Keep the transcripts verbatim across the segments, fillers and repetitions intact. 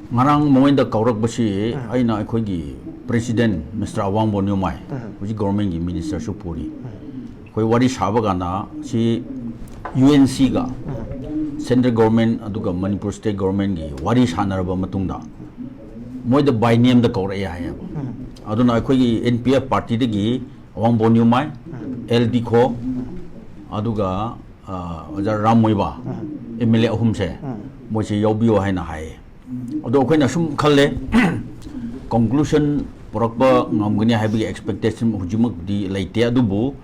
ꯉꯔꯥꯡ ꯃꯣꯏꯗ ꯀꯧꯔꯛꯄꯁꯤ ꯑꯩꯅ ꯑꯩꯈꯣꯏꯒꯤ President Mister ꯑꯋꯥꯡꯕꯣꯟ ꯅ꯭ꯌꯨꯃꯥꯏ, ꯍꯧꯖꯤꯛ government ꯀꯤ minister ꯁꯨ ꯄꯨꯔꯤ, ꯑꯩꯈꯣꯏ ꯋꯥꯔꯤ ꯁꯥꯕ ꯀꯥꯟꯗ ꯁꯤ U N C ꯒ central government ꯑꯗꯨꯒ Manipur state government ꯀꯤ ꯋꯥꯔꯤ ꯁꯥꯟꯅꯔꯕ ꯃꯇꯨꯡꯗ ꯃꯣꯏꯗ by name ꯗ ꯀꯧꯔꯛꯑꯦ ꯍꯥꯏꯌꯦꯕ꯫ ꯑꯗꯨꯅ ꯑꯩꯈꯣꯏꯒꯤ N P F party ꯗꯒꯤ ꯑꯋꯥꯡꯕꯣꯟ ꯅ꯭ꯌꯨꯃꯥꯏ, L ꯗꯤꯈꯣ, ꯑꯗꯨꯒ ꯑ, ꯑꯣꯖꯥ ꯔꯥꯝ ꯃꯣꯏꯕꯥ, M L A ꯑꯍꯨꯝꯁꯦ ꯃꯣꯏꯁꯦ ꯌꯥꯎꯕꯤꯌꯣ ꯍꯥꯏꯅ ꯍꯥꯏꯌꯦ꯫ ꯑꯗꯣ ꯑꯩꯈꯣꯏꯅ ꯁꯨꯝ ꯈꯜꯂꯦ, conclusion ꯄꯨꯔꯛꯄ ꯉꯝꯒꯅꯤ ꯍꯥꯏꯕꯒꯤ expectation ꯍꯧꯖꯤꯛꯃꯛꯇꯤ ꯂꯩꯇꯦ, ꯑꯗꯨꯕꯨ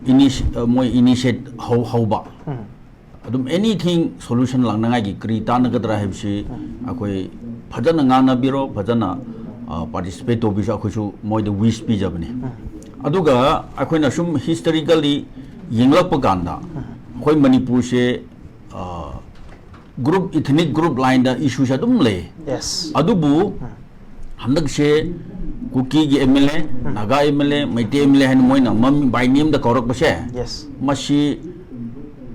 initi-, ꯑ, ꯃꯣꯏ initiate ꯍꯧ-, ꯍꯧꯕ ꯑꯗꯨꯝ anything solution ꯂꯥꯛꯅꯉꯥꯏꯒꯤ ꯀꯔꯤ ꯇꯥꯟꯅꯒꯗ꯭ꯔꯥ ꯍꯥꯏꯕꯁꯤ ꯑꯩꯈꯣꯏ ꯐꯖꯅ ꯉꯥꯡꯅꯕꯤꯔꯣ, ꯐꯖꯅ, ꯑ, participate ꯇꯧꯕꯤꯁꯨ, ꯑꯩꯈꯣꯏꯁꯨ ꯃꯣꯏꯗ wish ꯄꯤꯖꯕꯅꯤ꯫ ꯑꯗꯨꯒ ꯑꯩꯈꯣꯏꯅ ꯁꯨꯝ historically ꯌꯦꯡꯂꯛꯄ ꯀꯥꯟꯗ ꯑꯩꯈꯣꯏ ꯃꯅꯤꯄꯨꯔꯁꯦ, ꯑ, group, ethnic group line ꯗ issue ꯁꯦ ꯑꯗꯨꯝ ꯂꯩ꯫ Yes. ꯑꯗꯨꯕꯨ ꯍꯟꯗꯛꯁꯦ ꯀꯨꯀꯤꯒꯤ M L A, Naga M L A, Meitei M L A ꯍꯥꯏꯅ ꯃꯣꯏꯅ ꯃꯃꯤꯡ by name ꯗ ꯀꯧꯔꯛꯄꯁꯦ, Yes. ꯃꯁꯤ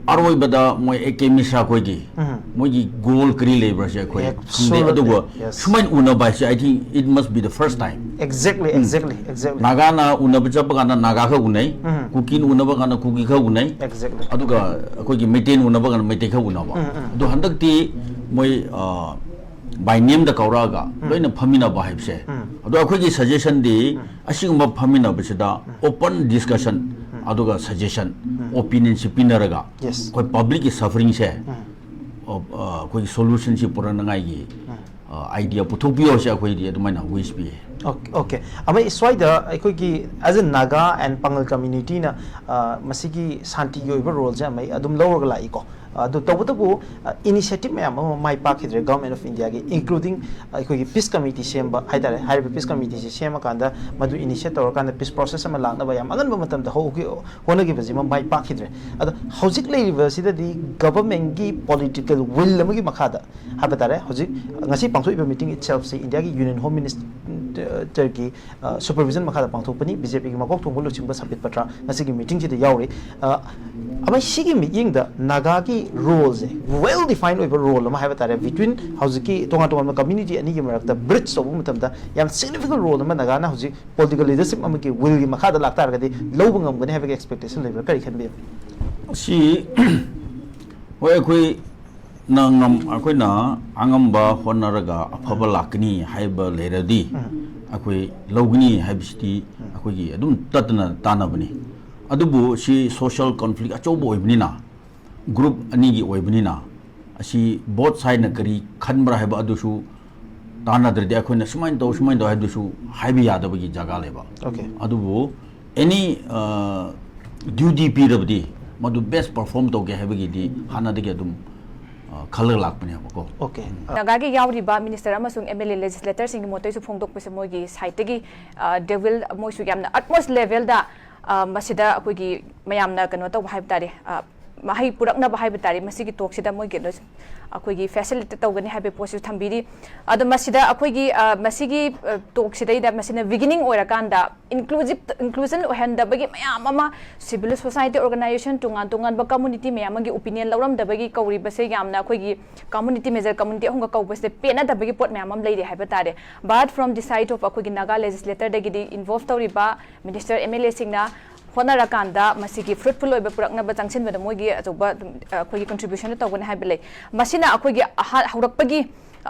ꯑꯔꯣꯏꯕꯗ ꯃꯣꯏ A K ꯃꯤꯁ꯭ꯔꯥ ꯈꯣꯏꯒꯤ ꯃꯣꯏꯒꯤ goal ꯀꯔꯤ ꯂꯩꯕ꯭ꯔꯥ ꯁꯤ ꯑꯩꯈꯣꯏ ꯈꯪꯗꯦ꯫ Absolutely. ꯑꯗꯨꯕꯨ Yes. ꯁꯨꯃꯥꯏꯅ ꯎꯅꯕ ꯍꯥꯏꯁꯦ, I think it must be the first time. Exactly, exactly, exactly. ꯅꯥꯒꯥꯅ ꯎꯅꯕ ꯆꯠꯄ ꯀꯥꯟꯗ ꯅꯥꯒꯥ ꯈꯛ ꯎꯅꯩ, ꯀꯨꯀꯤꯅ ꯎꯅꯕ ꯀꯥꯟꯗ ꯀꯨꯀꯤ ꯈꯛ ꯎꯅꯩ, Exactly. ꯑꯗꯨꯒ ꯑꯩꯈꯣꯏꯒꯤ ꯃꯩꯇꯩꯅ ꯎꯅꯕ ꯀꯥꯟꯗ ꯃꯩꯇꯩ ꯈꯛ ꯎꯅꯕ꯫ ꯑꯗꯣ ꯍꯟꯗꯛꯇꯤ ꯃꯣꯏ, ꯑ, by name ꯗ ꯀꯧꯔꯛꯑꯒ ꯂꯣꯏꯅ ꯐꯝꯃꯤꯟꯅꯕ ꯍꯥꯏꯕꯁꯦ, ꯑꯗꯣ ꯑꯩꯈꯣꯏꯒꯤ suggestion ꯗꯤ ꯑꯁꯤꯒꯨꯝꯕ ꯐꯝꯃꯤꯟꯅꯕꯁꯤꯗ open discussion ꯑꯗꯨꯒ suggestion, opinion ꯁꯤ ꯄꯤꯅꯔꯒ Yes. ꯑꯩꯈꯣꯏ public ꯀꯤ suffering ꯁꯦ, ꯑ, ꯑ, ꯑꯩꯈꯣꯏꯒꯤ solution ꯁꯤ ꯄꯨꯔꯛꯅꯉꯥꯏꯒꯤ, ꯑ, idea ꯄꯨꯊꯣꯛꯄꯤꯌꯣ ꯍꯥꯏꯁꯦ ꯑꯩꯈꯣꯏꯗꯤ ꯑꯗꯨꯃꯥꯏꯅ wish ꯄꯤꯌꯦ꯫ Okay, okay. ꯑꯃ ꯁ꯭ꯋꯥꯏꯗ ꯑꯩꯈꯣꯏꯒꯤ as a Naga and Pangal community ꯅ, ꯑ, ꯃꯁꯤꯒꯤ ꯁꯥꯟꯇꯤꯒꯤ ꯑꯣꯏꯕ role ꯁꯦ ꯑꯃ ꯑꯗꯨꯝ ꯂꯧꯔꯒ ꯂꯥꯛꯏꯀꯣ꯫ ꯑꯗꯨ ꯇꯧꯕꯇꯕꯨ, ꯑ, initiative ꯃꯌꯥꯝ ꯑꯃ ꯃꯥꯏ ꯄꯥꯛꯈꯤꯗ꯭ꯔꯦ Government of India ꯒꯤ, including ꯑꯩꯈꯣꯏꯒꯤ peace committee ꯁꯦꯝꯕ ꯍꯥꯏꯇꯥꯔꯦ꯫ ꯍꯥꯏꯔꯤꯕ peace committee ꯁꯦ ꯁꯦꯝꯃꯀꯥꯟꯗ ꯃꯗꯨ initiate ꯇꯧꯔꯀꯥꯟꯗ peace process ꯑꯃ ꯂꯥꯛꯅꯕ ꯌꯥꯝ ꯑꯉꯟꯕ ꯃꯇꯝꯗ ꯍꯧꯈꯤ-, ꯍꯣꯠꯅꯈꯤꯕꯁꯤꯃ ꯃꯥꯏ ꯄꯥꯛꯈꯤꯗ꯭ꯔꯦ꯫ ꯑꯗꯣ ꯍꯧꯖꯤꯛ ꯂꯩꯔꯤꯕꯁꯤꯗꯗꯤ government ꯀꯤ political will ꯑꯃꯒꯤ ꯃꯈꯥꯗ ꯍꯥꯏꯕ ꯇꯥꯔꯦ, ꯍꯧꯖꯤꯛ ꯉꯁꯤ ꯄꯥꯡꯊꯣꯛꯏꯕ meeting itself ꯁꯤ India ꯒꯤ Union Home Minister ꯇꯔꯒꯤ ꯁꯨꯄꯔꯚꯤꯖꯟ ꯃꯈꯥꯗ ꯄꯥꯡꯊꯣꯛꯄꯅꯤ꯫ ꯕꯤ ꯖꯦ ꯄꯤꯒꯤ ꯃꯀꯣꯛ ꯊꯣꯡꯕ ꯂꯨꯆꯤꯡꯕ ꯁꯝꯕꯤꯠ ꯄꯇ꯭ꯔ ꯉꯁꯤꯒꯤ ꯃꯤꯇꯤꯡꯁꯤꯗ ꯌꯥꯎꯔꯤ꯫ ꯑ, ꯑꯃ ꯁꯤꯒꯤ ꯃꯤꯠꯌꯦꯡꯗ ꯅꯥꯒꯥꯒꯤ ꯔꯣꯜꯁꯦ, ꯋꯦꯜ ꯗꯤꯐꯥꯏꯟ ꯑꯣꯏꯕ ꯔꯣꯜ ꯑꯃ ꯍꯥꯏꯕ ꯇꯥꯔꯦ, ꯕꯤꯇ꯭ꯋꯤꯟ ꯍꯧꯖꯤꯛꯀꯤ ꯇꯣꯉꯥꯟ ꯇꯣꯉꯥꯟꯕ ꯀꯝꯃ꯭ꯌꯨꯅꯤꯇꯤ ꯑꯅꯤꯒꯤ ꯃꯔꯛꯇ ꯕ꯭ꯔꯤꯖ ꯇꯧꯕ ꯃꯇꯝꯗ ꯌꯥꯝ ꯁꯤꯒꯅꯤꯐꯤꯀꯦꯟ ꯔꯣꯜ ꯑꯃ ꯅꯥꯒꯥꯅ ꯍꯧꯖꯤꯛ ꯄꯣꯂꯤꯇꯤꯀꯦꯜ ꯂꯤꯗꯔꯁꯤꯞ ꯑꯃꯒꯤ ꯋꯤꯜꯒꯤ ꯃꯈꯥꯗ ꯂꯥꯛꯇꯥꯔꯒꯗꯤ ꯂꯧꯕ ꯉꯝꯒꯅꯤ ꯍꯥꯏꯕꯒꯤ ꯑꯦꯛꯁꯄꯦꯛꯇꯦꯁꯟ ꯂꯩꯕ꯭ꯔꯥ? ꯀꯔꯤ ꯈꯟꯕꯤꯕ? ꯑꯁꯤ ꯍꯣꯏ, ꯑꯩꯈꯣꯏꯅ ꯉꯝ ꯑꯩꯈꯣꯏꯅ ꯑꯉꯝꯕ ꯍꯣꯠꯅꯔꯒ ꯑꯐꯕ ꯂꯥꯛꯀꯅꯤ ꯍꯥꯏꯕ ꯂꯩꯔꯗꯤ, ꯑꯩꯈꯣꯏ ꯂꯧꯒꯅꯤ ꯍꯥꯏꯕꯁꯤꯗꯤ ꯑꯩꯈꯣꯏꯒꯤ ꯑꯗꯨꯝ ꯇꯠꯇꯅ ꯇꯥꯟꯅꯕꯅꯤ꯫ ꯑꯗꯨꯕꯨ ꯁꯤ ꯁꯣꯁꯤꯌꯦꯜ ꯀꯣꯟꯐ꯭ꯂꯤꯛ ꯑꯆꯧꯕ ꯑꯣꯏꯕꯅꯤꯅ, ꯒ꯭ꯔꯨꯞ ꯑꯅꯤꯒꯤ ꯑꯣꯏꯕꯅꯤꯅ, ꯑꯁꯤ ꯕꯣꯠ ꯁꯥꯏꯠꯅ ꯀꯔꯤ ꯈꯟꯕ꯭ꯔꯥ ꯍꯥꯏꯕ ꯑꯗꯨꯁꯨ ꯇꯥꯟꯅꯗ꯭ꯔꯗꯤ ꯑꯩꯈꯣꯏꯅ ꯁꯨꯃꯥꯏꯅ ꯇꯧ, ꯁꯨꯃꯥꯏꯅ ꯇꯧ ꯍꯥꯏꯕꯗꯨꯁꯨ ꯍꯥꯏꯕ ꯌꯥꯗꯕꯒꯤ ꯖꯒꯥ ꯂꯩꯕ꯫ Okay. ꯑꯗꯨꯕꯨ ꯑꯦꯅꯤ ꯗ꯭ꯌꯨꯇꯤ ꯄꯤꯔꯕꯗꯤ ꯃꯗꯨ ꯕꯦꯁ ꯄꯔꯐꯣꯔꯝ ꯇꯧꯒꯦ ꯍꯥꯏꯕꯒꯤꯗꯤ ꯍꯥꯟꯅꯗꯒꯤ ꯑꯗꯨꯝ ꯑ, ꯈꯜꯂꯒ ꯂꯥꯛꯄꯅꯦꯕꯀꯣ꯫ Okay. ꯅꯥꯒꯥꯒꯤ ꯌꯥꯎꯔꯤꯕ ꯃꯤꯅꯤꯁꯇꯔ ꯑꯃꯁꯨꯡ ꯑꯦꯝ ꯑꯦꯜ ꯑꯦ ꯂꯦꯖꯤꯁꯂꯦꯇꯔꯁꯤꯡꯒꯤ ꯃꯣꯠꯇꯩꯁꯨ ꯐꯣꯡꯗꯣꯛꯄꯁꯦ ꯃꯣꯏꯒꯤ ꯁꯥꯏꯠꯇꯒꯤ ꯗꯦ ꯋꯤꯜ ꯃꯣꯏꯁꯨ ꯌꯥꯝꯅ ꯑꯠꯃꯣꯁ ꯂꯦꯚꯦꯜꯗ ꯃꯁꯤꯗ ꯑꯩꯈꯣꯏꯒꯤ ꯃꯌꯥꯝꯅ ꯀꯩꯅꯣ ꯇꯧꯕ ꯍꯥꯏꯕ ꯇꯥꯔꯦ, ꯑ, ꯃꯍꯩ ꯄꯨꯔꯛꯅꯕ ꯍꯥꯏꯕ ꯇꯥꯔꯦ꯫ ꯃꯁꯤꯒꯤ ꯇꯣꯛꯁꯤꯗ ꯃꯣꯏ ꯀꯩꯅꯣ ꯑꯩꯈꯣꯏꯒꯤ ꯐꯦꯁꯤꯂꯤꯇꯦꯠ ꯇꯧꯒꯅꯤ ꯍꯥꯏꯕꯒꯤ ꯄꯣꯠꯁꯤꯁꯨ ꯊꯝꯕꯤꯔꯤ꯫ ꯑꯗꯣ ꯃꯁꯤꯗ ꯑꯩꯈꯣꯏꯒꯤ ꯑ, ꯃꯁꯤꯒꯤ ꯑ, ꯇꯣꯛꯁꯤꯗꯩꯗ ꯃꯁꯤꯅ ꯕꯤꯒꯤꯅꯤꯡ ꯑꯣꯏꯔꯀꯥꯟꯗ ꯏꯟꯀ꯭ꯂꯨꯖꯤꯞ ꯏꯟꯀ꯭ꯂꯨꯖꯟ ꯑꯣꯏꯍꯟꯗꯕꯒꯤ ꯃꯌꯥꯝ ꯑꯃ ꯁꯤꯚꯤꯜ ꯁꯣꯁꯥꯏꯇꯤ ꯑꯣꯔꯒꯅꯥꯏꯖꯦꯁꯟ ꯇꯣꯉꯥꯟ ꯇꯣꯉꯥꯟꯕ ꯀꯝꯃꯨꯅꯤꯇꯤ ꯃꯌꯥꯝ ꯑꯃꯒꯤ ꯑꯣꯄꯤꯅꯤꯌꯟ ꯂꯧꯔꯝꯗꯕꯒꯤ ꯀꯧꯔꯤꯕꯁꯦ ꯌꯥꯝꯅ ꯑꯩꯈꯣꯏꯒꯤ ꯀꯝꯃꯨꯅꯤꯇꯤ ꯃꯦꯖꯔ ꯀꯝꯃꯨꯅꯤꯇꯤ ꯑꯍꯨꯝꯒ ꯀꯧꯕꯁꯤꯗ ꯄꯦꯟꯅꯗꯕꯒꯤ ꯄꯣꯠ ꯃꯌꯥꯝ ꯑꯃ ꯂꯩꯔꯤ ꯍꯥꯏꯕ ꯇꯥꯔꯦ꯫ But from the side of ꯑꯩꯈꯣꯏꯒꯤ ꯅꯥꯒꯥ ꯂꯦꯖꯤꯁꯂꯦꯇꯔꯗꯒꯤꯗꯤ ꯏꯟꯚꯣꯜꯚ ꯇꯧꯔꯤꯕ ꯃꯤꯅꯤꯁꯇꯔ ꯑꯦꯝ ꯑꯦꯜ ꯑꯦꯁꯤꯡꯅ ꯍꯣꯠꯅꯔꯀꯥꯟꯗ ꯃꯁꯤꯒꯤ ꯐ꯭ꯔꯨꯠꯐꯨꯜ ꯑꯣꯏꯕ ꯄꯨꯔꯛꯅꯕ ꯆꯪꯁꯤꯟꯕꯗ ꯃꯣꯏꯒꯤ ꯑꯆꯧꯕ ꯑꯗꯨꯝ, ꯑ, ꯑꯩꯈꯣꯏꯒꯤ ꯀꯟꯇ꯭ꯔꯤꯕ꯭ꯌꯨꯁꯟ ꯇꯧꯒꯅꯤ ꯍꯥꯏꯕ ꯂꯩ꯫ ꯃꯁꯤꯅ ꯑꯩꯈꯣꯏꯒꯤ ꯑꯍꯥ- ꯍꯧꯔꯛꯄꯒꯤ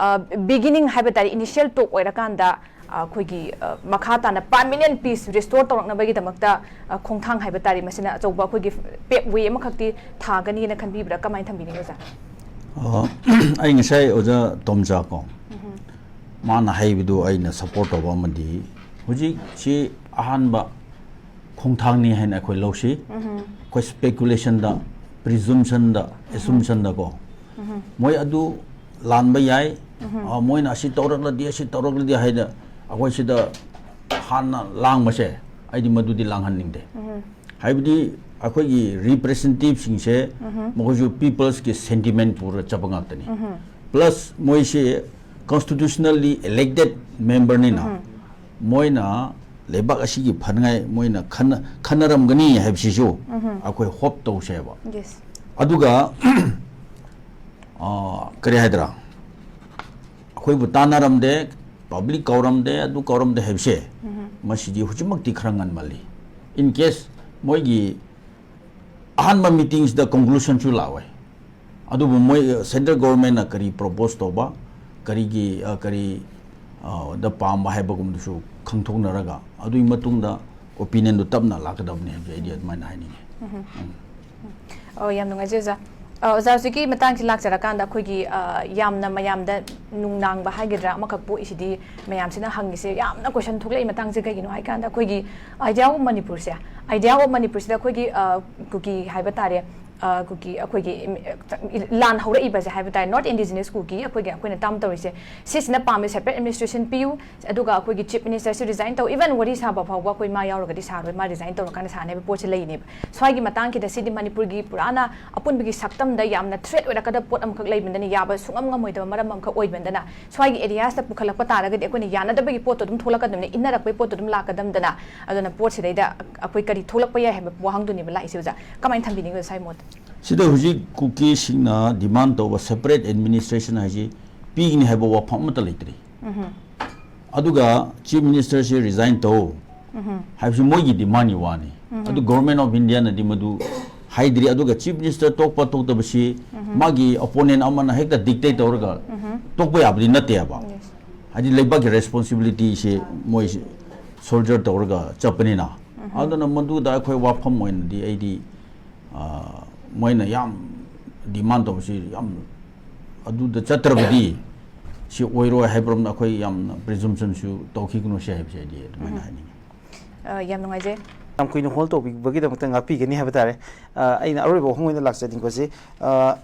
ꯕꯤꯒꯤꯅꯤꯡ ꯍꯥꯏꯕ ꯇꯥꯔꯦ, ꯏꯅꯤꯁꯤꯌꯦꯜ ꯇꯣꯛ ꯑꯣꯏꯔꯀꯥꯟꯗ ꯑ, ꯑꯩꯈꯣꯏꯒꯤ ꯑ, ꯃꯈꯥ ꯇꯥꯅ ꯄꯥꯔꯃꯤꯅꯦꯟ ꯄꯤꯁ ꯔꯤꯁꯇꯣꯔ ꯇꯧꯔꯛꯅꯕꯒꯤꯗꯃꯛꯇ ꯑ, ꯈꯣꯡꯊꯥꯡ ꯍꯥꯏꯕ ꯇꯥꯔꯦ, ꯃꯁꯤꯅ ꯑꯆꯧꯕ ꯑꯩꯈꯣꯏꯒꯤ ꯄꯦꯞ ꯋꯦ ꯑꯃꯈꯛꯇꯤ ꯊꯥꯒꯅꯤꯅ ꯈꯟꯕꯤꯕ꯭ꯔꯥ? ꯀꯃꯥꯏꯅ ꯊꯝꯕꯤꯅꯤꯡꯉꯤ ꯑꯣꯖꯥ? ꯑ, ꯑꯩ ꯉꯁꯥꯏ ꯑꯣꯖꯥ ꯇꯣꯝꯆꯥ ꯀꯣ, ꯃꯥꯅ ꯍꯥꯏꯕꯗꯨ ꯑꯩꯅ ꯁꯞꯄꯣꯔꯠ ꯇꯧꯕ ꯑꯃꯗꯤ ꯍꯧꯖꯤꯛꯁꯤ ꯑꯍꯥꯟꯕ ꯈꯣꯡꯊꯥꯡꯅꯤ ꯍꯥꯏꯅ ꯑꯩꯈꯣꯏ ꯂꯧꯁꯤ꯫ ꯑꯩꯈꯣꯏ ꯁ꯭ꯄꯦꯀꯨꯂꯦꯁꯟꯗ, ꯄ꯭ꯔꯤꯖꯨꯝꯁꯟꯗ, ꯑꯦꯁꯨꯝꯁꯟꯗ ꯀꯣ, ꯃꯣꯏ ꯑꯗꯨ ꯂꯥꯟꯕ ꯌꯥꯏ꯫ ꯑ, ꯃꯣꯏꯅ ꯑꯁꯤ ꯇꯧꯔꯛꯂꯗꯤ, ꯑꯁꯤ ꯇꯧꯔꯛꯂꯗꯤ ꯍꯥꯏꯅ ꯑꯩꯈꯣꯏ ꯁꯤꯗ ꯍꯥꯟꯅ ꯂꯥꯡꯕꯁꯦ ꯑꯩꯗꯤ ꯃꯗꯨꯗꯤ ꯂꯥꯡꯍꯟꯅꯤꯡꯗꯦ꯫ ꯍꯥꯏꯕꯗꯤ ꯑꯩꯈꯣꯏꯒꯤ ꯔꯤꯄ꯭ꯔꯦꯖꯦꯟꯇꯦꯇꯤꯚꯁꯤꯡꯁꯦ ꯃꯈꯣꯏꯁꯨ ꯄꯤꯄꯜꯁꯀꯤ ꯁꯦꯟꯇꯤꯃꯦꯟ ꯄꯨꯔꯒ ꯆꯠꯄ ꯉꯥꯛꯇꯅꯤ꯫ ꯄ꯭ꯂꯁ ꯃꯣꯏꯁꯦ ꯀꯣꯟꯁꯇꯤꯇ꯭ꯌꯨꯁꯅꯦꯜꯂꯤ ꯏꯂꯦꯛꯇꯦꯗ ꯃꯦꯝꯕꯔꯅꯤꯅ ꯃꯣꯏꯅ ꯂꯩꯕꯥꯛ ꯑꯁꯤꯒꯤ ꯐꯅꯉꯥꯏ ꯃꯣꯏꯅ ꯈꯟꯅ ꯈꯟꯅꯔꯝꯒꯅꯤ ꯍꯥꯏꯕꯁꯤꯁꯨ ꯑꯩꯈꯣꯏ ꯍꯣꯞ ꯇꯧꯁꯦꯕ꯫ ꯌꯦꯁ꯫ ꯑꯗꯨꯒ ꯑ, ꯀꯔꯤ ꯍꯥꯏꯗ꯭ꯔꯥ, ꯑꯩꯈꯣꯏꯕꯨ ꯇꯥꯟꯅꯔꯝꯗꯦ, ꯄꯕ꯭ꯂꯤꯛ ꯀꯧꯔꯝꯗꯦ, ꯑꯗꯨ ꯀꯧꯔꯝꯗꯦ ꯍꯥꯏꯕꯁꯦ ꯃꯁꯤꯗꯤ ꯍꯧꯖꯤꯛꯃꯛꯇꯤ ꯈꯔ ꯉꯟꯃꯜꯂꯤ꯫ ꯏꯟ ꯀꯦꯁ ꯃꯣꯏꯒꯤ ꯑꯍꯥꯟꯕ ꯃꯤꯇꯤꯡꯁꯤꯗ ꯀꯣꯟꯀ꯭ꯂꯨꯁꯟꯁꯨ ꯂꯥꯛꯑꯣꯏ꯫ ꯑꯗꯨꯕꯨ ꯃꯣꯏ ꯁꯦꯟꯇ꯭ꯔꯦꯜ ꯒꯣꯔꯃꯦꯟꯅ ꯀꯔꯤ ꯄ꯭ꯔꯣꯄꯣꯁ ꯇꯧꯕ, ꯀꯔꯤꯒꯤ ꯑ, ꯀꯔꯤ ꯑ, ꯗ ꯄꯥꯝꯕ ꯍꯥꯏꯕꯒꯨꯝꯕꯗꯨꯁꯨ ꯈꯪꯊꯣꯛꯅꯔꯒ ꯑꯗꯨꯒꯤ ꯃꯇꯨꯡꯗ ꯑꯣꯄꯤꯅꯤꯌꯟꯗꯨ ꯇꯞꯅ ꯂꯥꯛꯀꯗꯕꯅꯤ ꯍꯥꯏꯕꯁꯦ ꯑꯩꯗꯤ ꯑꯗꯨꯃꯥꯏꯅ ꯍꯥꯏꯅꯤꯡꯉꯤ꯫ ꯑꯣ, ꯌꯥꯝ ꯅꯨꯡꯉꯥꯏꯖꯩ ꯑꯣꯖꯥ꯫ ꯑ, ꯑꯣꯖꯥ, ꯍꯧꯖꯤꯛꯀꯤ ꯃꯇꯥꯡꯁꯤ ꯂꯥꯛꯆꯔꯀꯥꯟꯗ ꯑꯩꯈꯣꯏꯒꯤ, ꯑ, ꯌꯥꯝꯅ ꯃꯌꯥꯝꯗ ꯅꯨꯡꯅꯥꯡꯕ ꯍꯥꯏꯒꯗ꯭ꯔꯥ ꯑꯃꯈꯛ ꯄꯣꯛꯏꯁꯤꯗꯤ, ꯃꯌꯥꯝꯁꯤꯅ ꯍꯪꯉꯤꯁꯦ, ꯌꯥꯝꯅ ꯀꯣꯏꯁꯟ ꯊꯣꯛꯂꯛꯏ ꯃꯇꯥꯡꯁꯦ ꯀꯩꯒꯤꯅꯣ ꯍꯥꯏꯀꯥꯟꯗ ꯑꯩꯈꯣꯏꯒꯤ Idea of Manipurꯁꯦ, Idea of Manipurꯁꯤꯗ ꯑꯩꯈꯣꯏꯒꯤ, ꯑ, ꯀꯨꯀꯤ ꯍꯥꯏꯕ ꯇꯥꯔꯦ, ꯑ, ꯀꯨꯀꯤ ꯑꯩꯈꯣꯏꯒꯤ ꯏꯝ-, ꯂꯥꯟ ꯍꯧꯔꯛꯏꯕꯁꯦ ꯍꯥꯏꯕ ꯇꯥꯔꯦ, North Indigenous ꯀꯨꯀꯤ ꯑꯩꯈꯣꯏꯒꯤ, ꯑꯩꯈꯣꯏꯅ ꯇꯥꯝ ꯇꯧꯔꯤꯁꯦ, ꯁꯤꯁꯤꯅ ꯄꯥꯝꯃꯦ separate administration ꯄꯤꯌꯨ, ꯑꯗꯨꯒ ꯑꯩꯈꯣꯏꯒꯤ Chief Ministerꯁꯨ resign ꯇꯧ, even ꯋꯥꯔꯤ ꯁꯥꯕ ꯐꯥꯎꯕ ꯑꯩꯈꯣꯏ ꯃꯥ ꯌꯥꯎꯔꯒꯗꯤ ꯁꯥꯔꯣꯏ, ꯃꯥ resign ꯇꯧꯔꯀꯥꯟꯗ ꯁꯥꯅꯤ ꯍꯥꯏꯕ ꯄꯣꯠꯁꯦ ꯂꯩꯅꯦꯕ꯫ ꯁ꯭ꯋꯥꯏꯒꯤ ꯃꯇꯥꯡꯁꯤꯗ ꯁꯤꯗꯤ ꯃꯅꯤꯄꯨꯔꯒꯤ ꯄꯨꯔꯥꯅ ꯑꯄꯨꯟꯕꯒꯤ ꯁꯛꯇꯝꯗ ꯌꯥꯝꯅ threat ꯑꯣꯏꯔꯛꯀꯗꯕ ꯄꯣꯠ ꯑꯃꯈꯛ ꯂꯩꯕꯅꯤꯅ ꯌꯥꯕ ꯁꯨꯡꯉꯝ ꯉꯝꯃꯣꯏꯗꯕ ꯃꯔꯝ ꯑꯃꯈꯛ ꯑꯣꯏꯕꯅꯤꯅ ꯁ꯭ꯋꯥꯏꯒꯤ areasꯇ ꯄꯨꯈꯠꯂꯛꯄ ꯇꯥꯔꯒꯗꯤ ꯑꯩꯈꯣꯏꯅ ꯌꯥꯅꯗꯕꯒꯤ ꯄꯣꯠꯇꯣ ꯑꯗꯨꯝ ꯊꯣꯛꯂꯛꯀꯗꯕꯅꯤ, ꯏꯟꯅꯔꯛꯄꯒꯤ ꯄꯣꯠꯇꯣ ꯑꯗꯨꯝ ꯂꯥꯛꯀꯗꯕꯅꯤꯅ꯫ ꯑꯗꯨꯅ ꯄꯣꯠꯁꯤꯗꯩꯗ ꯑꯩꯈꯣꯏ ꯀꯔꯤ ꯊꯣꯛꯂꯛꯄ ꯌꯥꯏ ꯍꯥꯏꯕ ꯋꯥꯍꯪꯗꯨꯅꯦꯕ ꯂꯥꯛꯏꯁꯦ ꯑꯣꯖꯥ꯫ ꯀꯃꯥꯏꯅ ꯊꯝꯕꯤꯅꯤꯡꯉꯤ ꯑꯣꯖꯥ ꯁ꯭ꯋꯥꯏ ꯃꯣꯠꯇ? ꯁꯤꯗ ꯍꯧꯖꯤꯛ ꯀꯨꯀꯤꯁꯤꯡꯅ demand ꯇꯧꯕ separate administration ꯍꯥꯏꯁꯤ ꯄꯤꯒꯅꯤ ꯍꯥꯏꯕ ꯋꯥꯐꯝ ꯑꯃꯠꯇ ꯂꯩꯇ꯭ꯔꯤ꯫ ꯑꯗꯨꯒ Chief Ministerꯁꯤ resign ꯇꯧ ꯍꯥꯏꯕꯁꯤ ꯃꯣꯏꯒꯤ demandꯀꯤ ꯋꯥꯅꯤ꯫ ꯑꯗꯨ Government of Indiaꯅꯗꯤ ꯃꯗꯨ ꯍꯥꯏꯗ꯭ꯔꯤ꯫ ꯑꯗꯨꯒ Chief Minister ꯇꯣꯛꯄ ꯇꯣꯛꯇꯕꯁꯤ ꯃꯥꯒꯤ opponent ꯑꯃꯅ ꯍꯦꯛꯇ dictate ꯇꯧꯔꯒ ꯇꯣꯛꯄ ꯌꯥꯕꯗꯤ ꯅꯠꯇꯦꯕ꯫ ꯍꯥꯏꯗꯤ ꯂꯩꯕꯥꯛꯀꯤ responsibilityꯁꯤ ꯃꯣꯏ soldier ꯇꯧꯔꯒ ꯆꯠꯄꯅꯤꯅ꯫ ꯑꯗꯨꯅ ꯃꯗꯨꯗ ꯑꯩꯈꯣꯏ ꯋꯥꯐꯝ ꯑꯣꯏꯅꯗꯤ ꯑꯩꯗꯤ, ꯑ, ꯃꯣꯏꯅ ꯌꯥꯝ demand ꯇꯧꯕꯁꯤ ꯌꯥꯝ ꯑꯗꯨꯗ ꯆꯠꯇ꯭ꯔꯕꯗꯤ ꯁꯤ ꯑꯣꯏꯔꯣꯏ ꯍꯥꯏꯕꯔꯣꯝꯗ ꯑꯩꯈꯣꯏ ꯌꯥꯝꯅ presumptionꯁꯨ ꯇꯧꯈꯤꯒꯅꯨ ꯁꯤ ꯍꯥꯏꯕꯁꯦ ꯑꯩꯗꯤ ꯑꯗꯨꯃꯥꯏꯅ ꯍꯥꯏꯅꯤꯡꯉꯤ꯫ ꯑ, ꯌꯥꯝ ꯅꯨꯡꯉꯥꯏꯖꯩ꯫ ꯌꯥꯝ ꯀꯨꯏꯅ hold ꯇꯧꯕꯤꯕꯒꯤꯗꯃꯛꯇ ꯉꯥꯛꯄꯤꯒꯅꯤ ꯍꯥꯏꯕ ꯇꯥꯔꯦ꯫ ꯑ, ꯑꯩꯅ ꯑꯔꯣꯏꯕ ꯋꯥꯍꯪ ꯑꯣꯏꯅ ꯂꯥꯛꯆꯅꯤꯡꯕꯁꯤ, ꯑ,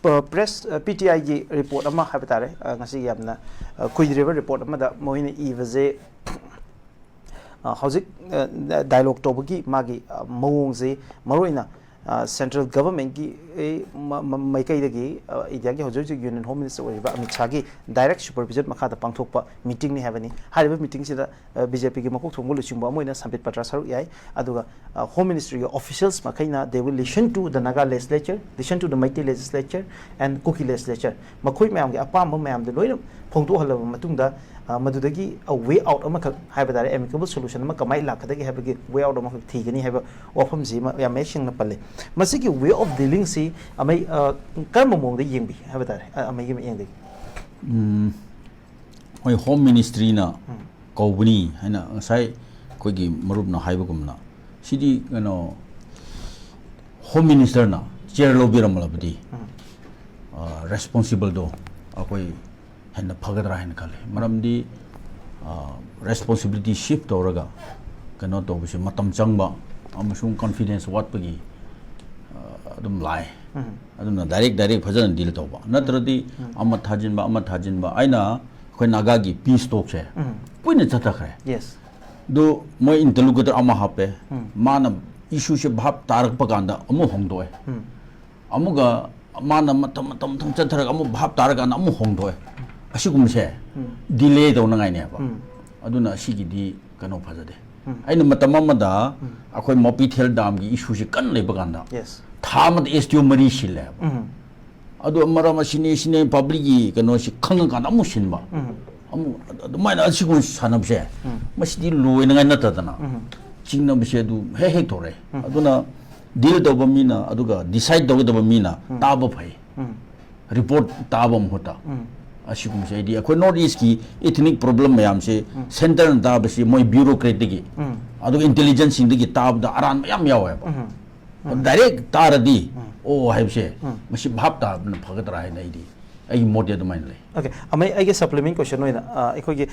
ꯄ-, press, ꯑ, P T Iꯒꯤ report ꯑꯃ ꯍꯥꯏꯕ ꯇꯥꯔꯦ, ꯑ, ꯉꯁꯤ ꯌꯥꯝꯅ, ꯑ, ꯀꯨꯏꯗ꯭ꯔꯤꯕ report ꯑꯃꯗ ꯃꯈꯣꯏꯅ ꯏꯕꯁꯦ, ꯑ, ꯍꯧꯖꯤꯛ, ꯑ, dialogue ꯇꯧꯕꯒꯤ ꯃꯥꯒꯤ, ꯑ, ꯃꯑꯣꯡꯁꯤ ꯃꯔꯨꯑꯣꯏꯅ ꯁꯦꯟꯇ꯭ꯔꯦꯜ ꯒꯚꯔꯟꯃꯦꯟꯠꯀꯤ ꯃꯥꯏꯀꯩꯗꯒꯤ ꯏꯟꯗꯤꯌꯥꯒꯤ ꯍꯧꯖꯤꯛ ꯍꯧꯖꯤꯛ ꯌꯨꯅꯤꯌꯟ ꯍꯣꯝ ꯃꯤꯅꯤꯁꯇꯔ ꯑꯣꯏꯔꯤꯕ ꯑꯃꯤꯠ ꯁꯥꯍꯒꯤ ꯗꯥꯏꯔꯦꯛ ꯁꯨꯄꯔꯚꯤꯖꯟ ꯃꯈꯥꯗ ꯄꯥꯡꯊꯣꯛꯄ ꯃꯤꯇꯤꯡꯅꯤ ꯍꯥꯏꯕꯅꯤ꯫ ꯍꯥꯏꯔꯤꯕ ꯃꯤꯇꯤꯡꯁꯤꯗ ꯕꯤ ꯖꯦ ꯄꯤꯒꯤ ꯃꯀꯣꯛ ꯊꯣꯡꯕ ꯂꯨꯆꯤꯡꯕ ꯑꯃ ꯑꯣꯏꯅ ꯁꯝꯕꯤꯠ ꯄꯇ꯭ꯔꯥ ꯁꯔꯨꯛ ꯌꯥꯏ꯫ ꯑꯗꯨꯒ ꯍꯣꯝ ꯃꯤꯅꯤꯁꯇ꯭ꯔꯤꯒꯤ ꯑꯣꯐꯤꯁꯤꯌꯦꯜꯁ ꯃꯈꯩꯅ they will listen to the Naga legislature, listen to the Meitei legislature and Kuki legislature꯫ ꯃꯈꯣꯏ ꯃꯌꯥꯝꯒꯤ ꯑꯄꯥꯝꯕ ꯃꯌꯥꯝꯗꯨ ꯂꯣꯏꯅ ꯐꯣꯡꯗꯣꯛꯍꯜꯂꯕ ꯃꯇꯨꯡꯗ ꯃꯗꯨꯗꯒꯤ ꯋꯦ ꯑꯥꯎꯠ ꯑꯃꯈꯛ ꯍꯥꯏꯕ ꯇꯥꯔꯦ, ꯑꯦꯃꯤꯀꯦꯕꯜ ꯁꯣꯂꯨꯁꯟ ꯑꯃ ꯀꯃꯥꯏꯅ ꯂꯥꯛꯀꯗꯒꯦ ꯍꯥꯏꯕꯒꯤ ꯋꯦ ꯑꯥꯎꯠ ꯑꯃꯈꯛ ꯊꯤꯒꯅꯤ ꯍꯥꯏꯕ ꯋꯥꯐꯝꯁꯤ ꯌꯥꯝ ꯃꯌꯦꯛ ꯁꯦꯡꯅ ꯄꯜꯂꯤ꯫ ꯃꯁꯤꯒꯤ ꯋꯦ ꯑꯣꯐ ꯗꯤꯂꯤꯡꯁꯤ ꯑꯃꯩ ꯀꯔꯝꯕ ꯃꯑꯣꯡꯗ ꯌꯦꯡꯕꯤ ꯍꯥꯏꯕ ꯇꯥꯔꯦ, ꯑꯃꯩꯒꯤ ꯃꯤꯠꯌꯦꯡꯗꯒꯤ? ꯍꯣꯏ, ꯍꯣꯝ ꯃꯤꯅꯤꯁꯇ꯭ꯔꯤꯅ ꯀꯧꯕꯅꯤ ꯍꯥꯏꯅ ꯉꯁꯥꯏ ꯑꯩꯈꯣꯏꯒꯤ ꯃꯔꯨꯞꯅ ꯍꯥꯏꯕꯒꯨꯝꯅ, ꯁꯤꯗꯤ ꯀꯩꯅꯣ, ꯍꯣꯝ ꯃꯤꯅꯤꯁꯇꯔꯅ ꯆꯤꯌꯔ ꯂꯧꯕꯤꯔꯝꯂꯕꯗꯤ ꯔꯦꯁꯄꯣꯟꯁꯤꯕꯜꯗꯣ ꯑꯩꯈꯣꯏ ꯍꯦꯟꯅ ꯐꯒꯗ꯭ꯔꯥ ꯍꯥꯏꯅ ꯈꯜꯂꯤ꯫ ꯃꯔꯝꯗꯤ ꯔꯦꯁꯄꯣꯟꯁꯤꯕꯤꯂꯤꯇꯤ ꯁꯤꯐ ꯇꯧꯔꯒ ꯀꯩꯅꯣ ꯇꯧꯕꯁꯦ ꯃꯇꯝ ꯆꯪꯕ ꯑꯃꯁꯨꯡ ꯀꯟꯐꯤꯗꯦꯟꯁ ꯋꯥꯠꯄꯒꯤ ꯑꯗꯨꯝ ꯂꯥꯛꯑꯦ꯫ ꯑꯗꯨꯅ ꯗꯥꯏꯔꯦꯛ ꯗꯥꯏꯔꯦꯛ ꯐꯖꯅ ꯗꯤꯜ ꯇꯧꯕ ꯅꯠꯇ꯭ꯔꯗꯤ ꯑꯃ ꯊꯥꯖꯤꯟꯕ ꯑꯃ ꯊꯥꯖꯤꯟꯕ꯫ ꯑꯩꯅ ꯑꯩꯈꯣꯏ ꯅꯥꯒꯥꯒꯤ ꯄꯤꯁ ꯇꯣꯛꯁꯦ ꯀꯨꯏꯅ ꯆꯠꯊꯈ꯭ꯔꯦ꯫ ꯑꯗꯨ ꯃꯣꯏ ꯏꯟꯇꯔꯂꯣꯀꯨꯇꯔ ꯑꯃ ꯍꯥꯞꯄꯦ꯫ ꯃꯥꯅ ꯏꯁꯨꯁꯦ ꯚꯥꯞ ꯇꯥꯔꯛꯄ ꯀꯥꯟꯗ ꯑꯃꯨꯛ ꯍꯣꯡꯗꯣꯛꯑꯦ꯫ ꯑꯃꯨꯛꯀ ꯃꯥꯅ ꯃꯇꯝ ꯃꯇꯝ ꯃꯇꯝ ꯆꯠꯊꯔꯒ ꯑꯃꯨꯛ ꯚꯥꯞ ꯇꯥꯔꯀꯥꯟꯗ ꯑꯃꯨꯛ ꯍꯣꯡꯗꯣꯛꯑꯦ꯫ ꯑꯁꯤꯒꯨꯝꯕꯁꯦ ꯗꯤꯂꯦ ꯇꯧꯅꯉꯥꯏꯅꯦꯕ꯫ ꯑꯗꯨꯅ ꯑꯁꯤꯒꯤꯗꯤ ꯀꯩꯅꯣ ꯐꯖꯗꯦ꯫ ꯑꯩꯅ ꯃꯇꯝ ꯑꯃꯗ ꯑꯩꯈꯣꯏ ꯃꯣꯄꯤꯊꯦꯜ ꯗꯥꯝꯒꯤ ꯏꯁꯨꯁꯦ ꯀꯟꯅ ꯂꯩꯕ ꯀꯥꯟꯗ ꯊꯥ ꯑꯃꯗ ꯑꯦꯁ ꯇꯤ ꯑꯣ ꯃꯔꯤ ꯁꯤꯜꯂꯦꯕ꯫ ꯑꯗꯨ ꯃꯔꯝ ꯑꯁꯤꯅꯤ ꯁꯤꯅꯤ ꯄꯕ꯭ꯂꯤꯛꯀꯤ ꯀꯩꯅꯣꯁꯤ ꯈꯪꯉꯀꯥꯟꯗ ꯑꯃꯨꯛ ꯁꯤꯟꯕ꯫ ꯑꯃꯨꯛ ꯑꯗꯨꯃꯥꯏꯅ ꯑꯁꯤꯒꯨꯝꯕ ꯁꯥꯟꯅꯕꯁꯦ ꯃꯁꯤꯗꯤ ꯂꯣꯏꯅꯉꯥꯏ ꯅꯠꯇꯗꯅ ꯆꯤꯡꯅꯕꯁꯦ ꯑꯗꯨ ꯍꯦꯛ ꯍꯦꯛ ꯊꯣꯛꯂꯛꯑꯦ꯫ ꯑꯗꯨꯅ ꯗꯤꯜ ꯇꯧꯕ ꯃꯤꯅ ꯑꯗꯨꯒ ꯗꯤꯁꯥꯏꯠ ꯇꯧꯒꯗꯕ ꯃꯤꯅ ꯇꯥꯕ ꯐꯩ꯫ ꯔꯤꯄꯣꯔꯠ ꯇꯥꯕ ꯃꯍꯨꯠꯇ ꯑꯁꯤꯒꯨꯝꯕꯁꯦ ꯍꯥꯏꯗꯤ ꯑꯩꯈꯣꯏ ꯅꯣꯔꯠ ꯏꯁꯀꯤ ꯏꯊꯅꯤꯛ ꯄ꯭ꯔꯣꯕ꯭ꯂꯦꯝ ꯃꯌꯥꯝꯁꯦ ꯁꯦꯟꯇꯔꯅ ꯇꯥꯕꯁꯤ ꯃꯣꯏ ꯕ꯭ꯌꯨꯔꯣꯀ꯭ꯔꯦꯠꯇꯒꯤ ꯑꯗꯨꯒ ꯏꯟꯇꯦꯂꯤꯖꯦꯟꯁꯁꯤꯡꯗꯒꯤ ꯇꯥꯕꯗ ꯑꯔꯥꯟꯕ ꯌꯥꯝ ꯌꯥꯎꯋꯦꯕ꯫ ꯗꯥꯏꯔꯦꯛ ꯇꯥꯔꯗꯤ ꯑꯣ ꯍꯥꯏꯕꯁꯦ ꯃꯁꯤ ꯚꯥꯞ ꯇꯥꯕꯅ ꯐꯒꯗ꯭ꯔꯥ ꯍꯥꯏꯅ ꯑꯩꯗꯤ ꯑꯩꯒꯤ ꯃꯣꯠꯇꯤ ꯑꯗꯨꯃꯥꯏꯅ ꯂꯩ꯫ ꯑꯣꯀꯦ, ꯑꯃꯩ ꯑꯩꯒꯤ ꯁꯄ꯭ꯂꯤꯃꯦꯟ ꯀꯣꯏꯁꯟ ꯑꯣꯏꯅ ꯑ, ꯑꯩꯈꯣꯏꯒꯤ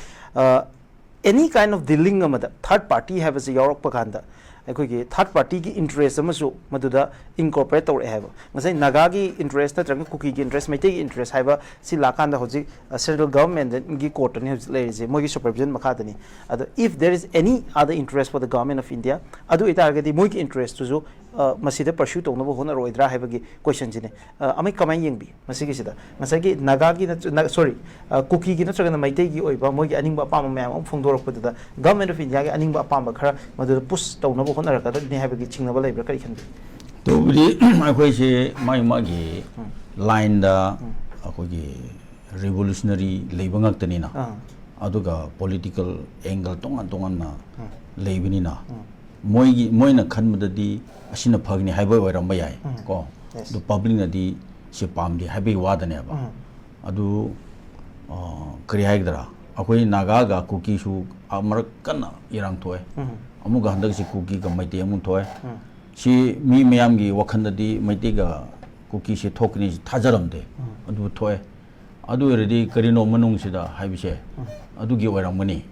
ꯑꯦꯅꯤ ꯀꯥꯏꯟ ꯑꯣꯐ ꯗꯤꯂꯤꯡ ꯑꯃꯗ ꯊꯥꯔꯠ ꯄꯥꯔꯇꯤ ꯍꯥꯏꯕꯁꯤ ꯌꯥꯎꯔꯛꯄ ꯀꯥꯟꯗ ꯑꯩꯈꯣꯏꯒꯤ ꯊꯥꯔꯠ ꯄꯥꯔꯇꯤꯒꯤ ꯏꯟꯇꯔꯦꯁ ꯑꯃꯁꯨ ꯃꯗꯨꯗ ꯏꯟꯀꯣꯔꯄꯣꯔꯦꯠ ꯇꯧꯔꯛꯑꯦ ꯍꯥꯏꯕ꯫ ꯉꯁꯥꯏ ꯅꯥꯒꯥꯒꯤ ꯏꯟꯇꯔꯦꯁ ꯅꯠꯇ꯭ꯔꯒ ꯀꯨꯀꯤꯒꯤ ꯏꯟꯇꯔꯦꯁ, ꯃꯩꯇꯩꯒꯤ ꯏꯟꯇꯔꯦꯁ ꯍꯥꯏꯕ ꯁꯤ ꯂꯥꯛꯀꯥꯟꯗ ꯍꯧꯖꯤꯛ ꯁꯦꯟꯇ꯭ꯔꯦꯜ ꯒꯚꯔꯟꯃꯦꯟꯠꯀꯤ ꯀꯣꯔꯠꯇꯅꯤ ꯍꯧꯖꯤꯛ ꯂꯩꯔꯤꯁꯦ, ꯃꯣꯏꯒꯤ ꯁꯨꯄꯔꯚꯤꯖꯟ ꯃꯈꯥꯗꯅꯤ꯫ ꯑꯗꯣ if there is any other interest for the government of India, ꯑꯗꯨ ꯑꯣꯏꯇꯥꯔꯒꯗꯤ ꯃꯣꯏꯒꯤ ꯏꯟꯇꯔꯦꯁꯇꯨꯁꯨ ꯑ, ꯃꯁꯤꯗ ꯄꯔꯁ꯭ꯌꯨ ꯇꯧꯅꯕ ꯍꯣꯠꯅꯔꯣꯏꯗ꯭ꯔꯥ ꯍꯥꯏꯕꯒꯤ ꯀꯣꯏꯁꯟꯁꯤꯅꯦ꯫ ꯑ, ꯑꯃꯩ ꯀꯃꯥꯏꯅ ꯌꯦꯡꯕꯤ ꯃꯁꯤꯒꯤꯁꯤꯗ? ꯉꯁꯥꯏꯒꯤ ꯅꯥꯒꯥꯒꯤ ꯅꯠꯇ꯭ꯔ-, ꯅ-, ꯁꯣꯔꯤ, ꯑ, ꯀꯨꯀꯤꯒꯤ ꯅꯠꯇ꯭ꯔꯒꯅ ꯃꯩꯇꯩꯒꯤ ꯑꯣꯏꯕ ꯃꯣꯏꯒꯤ ꯑꯅꯤꯡꯕ ꯑꯄꯥꯝꯕ ꯃꯌꯥꯝ ꯑꯃ ꯐꯣꯡꯗꯣꯔꯛꯄꯗꯨꯗ ꯒꯚꯔꯟꯃꯦꯟ ꯑꯣꯐ ꯏꯟꯗꯤꯌꯥꯒꯤ ꯑꯅꯤꯡꯕ ꯑꯄꯥꯝꯕ ꯈꯔ ꯃꯗꯨꯗ ꯄꯨꯁ ꯇꯧꯅꯕ ꯍꯣꯠꯅꯔꯛꯀꯗꯕꯅꯤ ꯍꯥꯏꯕꯒꯤ ꯆꯤꯡꯅꯕ ꯂꯩꯕ꯭ꯔꯥ, ꯀꯔꯤ ꯈꯟꯕꯤ? ꯇꯧꯕꯗꯤ ꯑꯩꯈꯣꯏꯁꯦ ꯃꯥꯒꯤ ꯃꯥꯒꯤ ꯎꯝ꯫ ꯂꯥꯏꯟꯗ ꯎꯝ꯫ ꯑꯩꯈꯣꯏꯒꯤ ꯔꯤꯚꯣꯂꯨꯁꯅꯔꯤ ꯂꯩꯕ ꯉꯥꯛꯇꯅꯤꯅ, ꯑꯥ꯫ ꯑꯗꯨꯒ ꯄꯣꯂꯤꯇꯤꯀꯦꯜ ꯑꯦꯡꯒꯜ ꯇꯣꯉꯥꯟ ꯇꯣꯉꯥꯟꯅ ꯎꯝ꯫ ꯂꯩꯕꯅꯤꯅ, ꯎꯝ꯫ ꯃꯣꯏꯒꯤ ꯃꯣꯏꯅ ꯈꯟꯕꯗꯗꯤ ꯑꯁꯤꯅ ꯐꯒꯅꯤ ꯍꯥꯏꯕ ꯑꯣꯏꯔꯝꯕ ꯌꯥꯏ ꯎꯝ꯫ ꯀꯣ꯫ Yes. ꯑꯗꯨ ꯄꯕ꯭ꯂꯤꯛꯅꯗꯤ ꯁꯤ ꯄꯥꯝꯗꯦ ꯍꯥꯏꯕꯒꯤ ꯋꯥꯗꯅꯦꯕ꯫ ꯎꯝ꯫ ꯑꯗꯨ, ꯑ, ꯀꯔꯤ ꯍꯥꯏꯒꯗ꯭ꯔꯥ, ꯑꯩꯈꯣꯏ ꯅꯥꯒꯥꯒ ꯀꯨꯀꯤꯁꯨ ꯃꯔꯛ ꯀꯟꯅ ꯏꯔꯥꯡ ꯊꯣꯛꯑꯦ꯫ ꯎꯝ꯫ ꯑꯃꯨꯛꯀ ꯍꯟꯗꯛꯁꯤ ꯀꯨꯀꯤꯒ ꯃꯩꯇꯩ ꯑꯃꯨꯛ ꯊꯣꯛꯑꯦ꯫ ꯎꯝ꯫ ꯁꯤ ꯃꯤ ꯃꯌꯥꯝꯒꯤ ꯋꯥꯈꯜꯗꯗꯤ ꯃꯩꯇꯩꯒ ꯀꯨꯀꯤꯁꯦ ꯊꯣꯛꯀꯅꯤ ꯊꯥꯖꯔꯝꯗꯦ꯫ ꯎꯝ꯫ ꯑꯗꯨꯕꯨ ꯊꯣꯛꯑꯦ꯫ ꯑꯗꯨ ꯑꯣꯏꯔꯗꯤ ꯀꯔꯤꯅꯣ ꯃꯅꯨꯡꯁꯤꯗ ꯍꯥꯏꯕꯁꯦ, ꯎꯝ꯫ ꯑꯗꯨꯒꯤ ꯑꯣꯏꯔꯝꯒꯅꯤ꯫